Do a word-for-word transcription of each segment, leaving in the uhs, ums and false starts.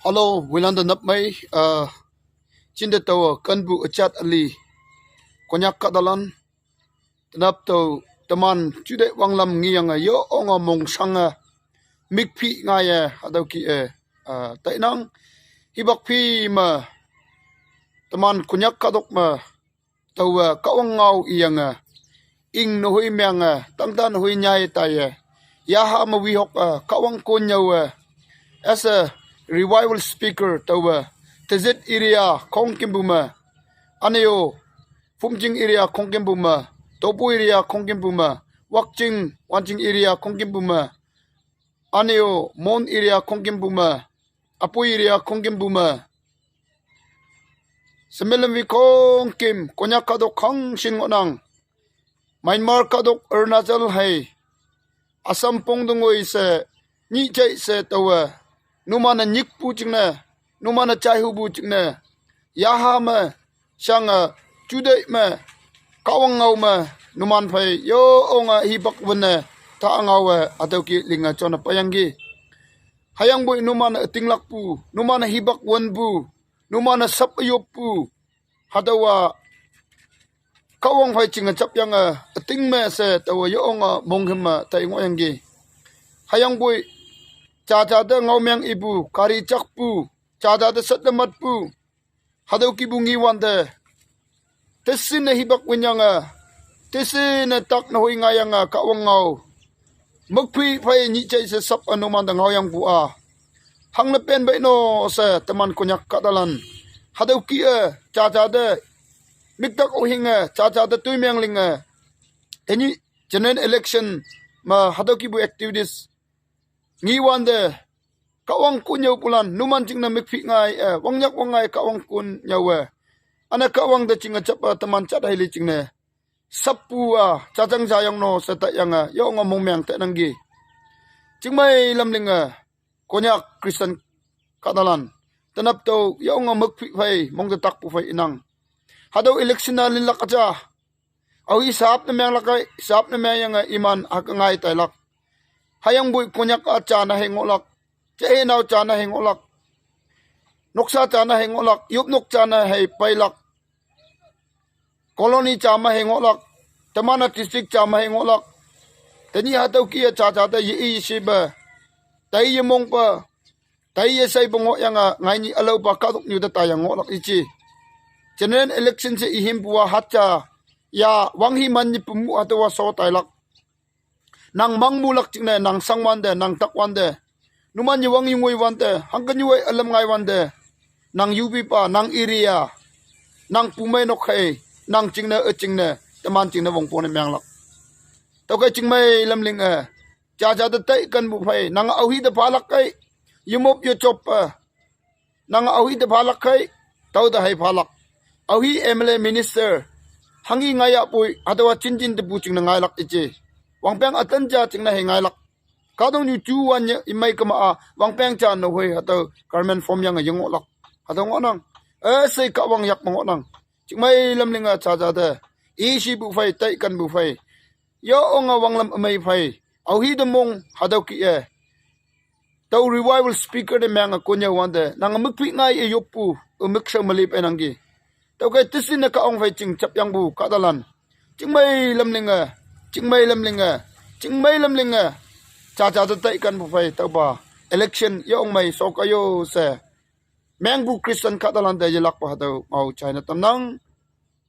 Hello, wilan da nap mai, uh, chin da tawa kanbu achat ali. Konyak kadalan, tanap tau taman chude wanglam ngiyanga yo onga mongsanga mikpi ngaya hadau ki e, uh, tainang hibak pi ma taman Konyak kadok ma tawa kawang ngau iyanga ing nahui mianga tangda nahui nyai taya yaha ma wihok a kawang konyau a as a revival speaker tawa Tizit area Kongkimbuma, aneo Phumjing area Kongkimbuma, Tobu area Kongkimbuma, Wakching Wanching area Kongkimbuma, aneo Mon area Kongkimbuma, Apui area Kongkimbuma, Semilamvi Kongkim, Konyak kadok kang shin ngonang. Myanmar kadok Arunachal hai Assam pong dungoi se nyi chai se tawa numana nyikpu chingne, numana chaihubu chingne, yaha ma shanga chudai ma kawang ngau ma numan phai yo onga hibak wene ta ngau e atau ki linga chona payanggi. Hayang bui numana atinglakpu, numana hibak wenbu, numana sap ayoppu, hadawa kawang phai chinga chap yanga ating me se tawa yo onga monghim ma tai ngoyanggi. Hayang bui chacha da ngau miang ibu, kari chakpu, chacha da sat da matpu, hadau ki bungi wande. Tesina hibak winyanga, tesina tak nahui ngayanga kawang ngau. Makpui phai nyi chai se sap anuman da ngau yang bu a. Hang na pen bai no se taman Konyak kadalan. Hadau ki e, chacha de, miktak ohing e, chacha de tui miang ling e. Eni general election ma hadau ki bu activities ngi wande, kawang kun yau pulan, numan ching na mikphi ngai e, wangnyak wangngai kawang kun yau e. Ana kawang da ching a chap a taman chat hai li ching ne. Sapu a, chachang jayang no, seta yang a, yo nga mong miang te nanggi. Ching mai lam ling a, Konyak Christian kadalan. Tanap tau, yo nga mikphi phai, mong da tak pu phai inang. Hadau election a lin lak aja. Au hi sap na meng lak ai, sap na meng yang a iman hak ngai tai lak. Hayang bui Konyak a cha na heng lak. Che he nau cha na heng lak. Noksa cha na heng lak, yup nok cha na hei pai lak. Colony cha ma heng lak. Tamana district cha ma heng lak. Tani hatau ki a cha cha ta ye i shi ba. Tai ye mong pa. Tai ye sai ba ngo yang a ngai ni alau ba ka dok nyu da ta yang ngo lak ichi. General election se ihim bua hat cha. Ya wang hi man ni pumu hatau wa so tai lak. Nang mang mu lak ching ne, nang sang wande, nang tak wande. Numan ye wang yungui wande, hang ka nyuai alam ngai wande. Nang yubi pa, nang area, nang pumai nok hai, nang ching ne, e ching ne, taman ching ne wong po ne miang lak. Tau kai ching mai lam ling e. Cha cha da tai kan bu phai, nang au hi da pha lak kai. Yumop yo chop pa. Nang au hi da pha lak kai, tau da hai pha lak. Au hi M L A minister, hang i ngai a pui, hatau a chin chin da bu ching na ngai lak ichi. Wang peng atan cha ching na hei ngai lak. Ka dong yu chu wan ye, i mai kama a, wang peng cha no hoi, hatau Carmen form yang a yang ngo lak. Hatau ngo nang. E sei ka wang yak ma ngo nang. Ching mai lam ling a cha cha da. I shi bu phai, tai kan bu phai. Yo ong a wang lam a mai phai. Au hi da mong, hatau ki e. Tau revival speaker de meng a konya wande, nang a mikphi ngai e yopu, u mik sa malip e nang gi. Tau kai tisin na ka ong phai ching chap yang bu, kadalan. Ching mai lam ling e, ching mai lam ling e, ching mai lam ling e. Cha cha da tai kan bu phai, tau ba. Election, yo ong mai, so ka yo se. Meng bu Christian kadalan de ye lak pa hatau, mau China tam nang.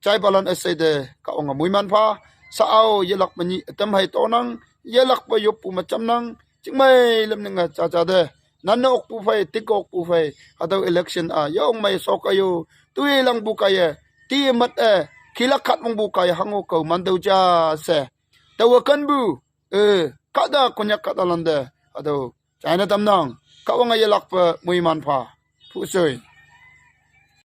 Chai balan esai de ka ong a mui man pha. Sa au ye lak ma ni tam hai to nang. Ye lak pa yop pu ma cham nang. Ching mai lam ning a cha cha de. Nan ok pu phai, tik ok pu phai. Hatau election a, yo ong mai sok ayo. Tui lang bu kai e. Ti mat e. Kilak khat mong bu kai hang o kau man dau cha se. Tau kan bu. E, kada Konyak kadalan de. Hatau. China tam nang. Ka ong a ye lak pa mui man pha. Pu sui.